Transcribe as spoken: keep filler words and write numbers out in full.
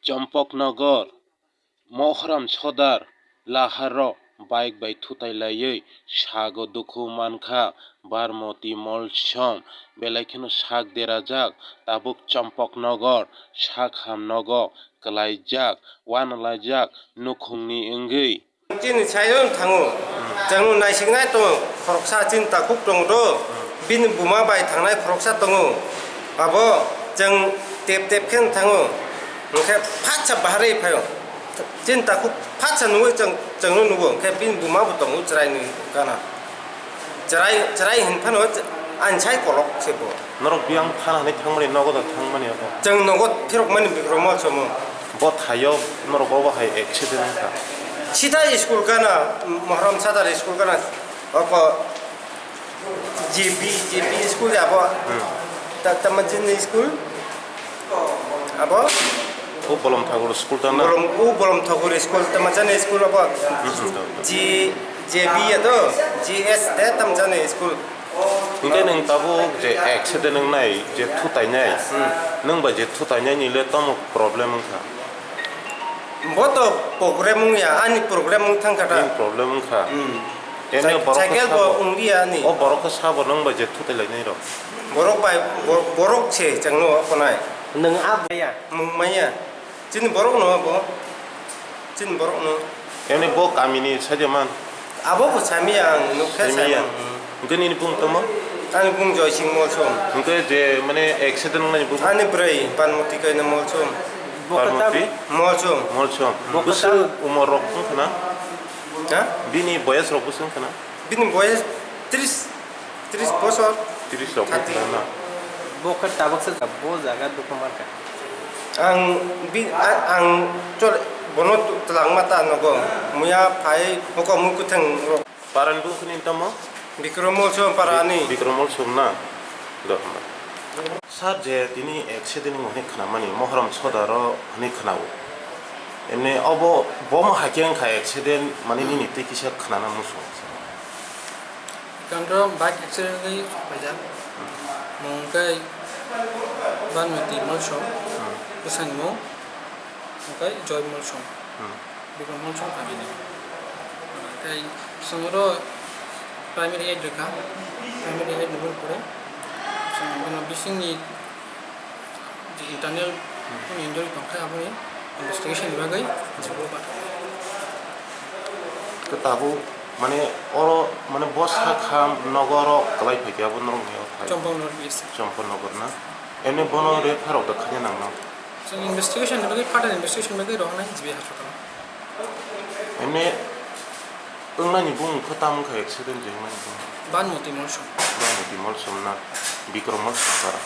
Champaknagar, Mohram Sodar, laharo bike bai thutai laiwi sago dukhu mankha Barmoti Molsom, belai kheno sak derajak, tabuk Champaknagar sak ham nogo kwlaijak, wanalaijak nukhungni wngwi. Chini sayo thango, chwng naisiknai tongo, khoroksa chini takhuk tongo do, bini buma bai thangnai khoroksa tongo, abo chwng tep tep khe thango, hwnkhe phatsa baharwi phaio, chini takhuk phatsa nugwi chwng, chwngno nugo, hwnkhe bini buma bo tongo chwraini gana. Chwrai, chwrai hin phano ani sai kolok se bo. Norok biyang thana hinwi thangmani, nogo da thangmani abo? Chwng nogo phirokmani Bikrom Molsomo. Bo thaio norok obo hai accident wngkha? Sita school gana, Mohram Sadar school gana, oko J B, J B school ya abo. Hmm. Ta-, Tamachini school. Abo? O Bolom Thakur school ta na? Bolom, o Bolom Thakur school, Tamachani school abo. Hmm, hmm, hmm. G, J B ya to, G S de Tamachani school. Hingke nwng tabuk je accident wngnai, je thutainai, hmm, nwng bai je thutainai ni le tamo problem wngkha? Bo to problem wngya, ani problem wng thangkha ta. Nini problem wngkha. Hmm. Ene cyc-, borok cycle khe bo sabo. Wngya ani. O borok khe sabo nwng bai je thutai lainai rok. Borok bai, bo-, borok se chwngno okonai. Nwng a maya. Mung maya. Chini borok no bo. Chini borok no. Ene bo kamini sajaman. Abo bo samiya ang nukhe. Samiya. Samiya. Hmm. Hingke nini bung tamo? Ani bung Joy Singh Molsom. Hingke je mane accident wngnai bung? Ani bwrwi Banmoti kaina Molsom. Banmoti? Molsom. Molsom. Bo bwswk kwtal umor rok wngkha na? Ha? Bini boyes rok bwswk wngkha na? Bini boyes tris, tris bosor. Tris rok thirty. Wngkha na? Bo khe tabuk se bo jaga dukhu mankha. Ang bi-, a-, ang chol-, bono twlangma ta nogo. Muya phai hukumu kwthwng rok. Parani bung khini tamo? Bikrom Molsom parani. Bikrom Molsom na? Do hwnba. Sir, je tini accident wngwi khnamani, Mohram Sodaro hwnwi khnao. Emni obo, bomo hai khe wngkha accident, mani nini tei kisa khnana muchung. Kandro bike accident wngwi paijak. Mung khe Banmoti Molsom, hmm, bwsani mung. Hwnkhe Joy Molsom, hmm, Bikrom Molsom family. Tei bwskango primary eight rwkha, primary eight ni pore bwskango bono bisingni je internal, hmm, injury tongkha, aboni investigation ni bagwi jibolo pathakha. Khe tabuk mane oro mane bo sak ham nogo oro kwlai phaikhe abo norokni o phai? Champaknagar P S. Champaknagar na? Emni bono refer rok da khaina nangno? Chwng investigation ni bagwi, further investigation ni bagwi rohornai G B hospital o. Emni wngnani bumung khe tamo wngkha accident je wngnani bumung? Banmoti Molsom. Banmoti Molsom na Bikrom Molsom para?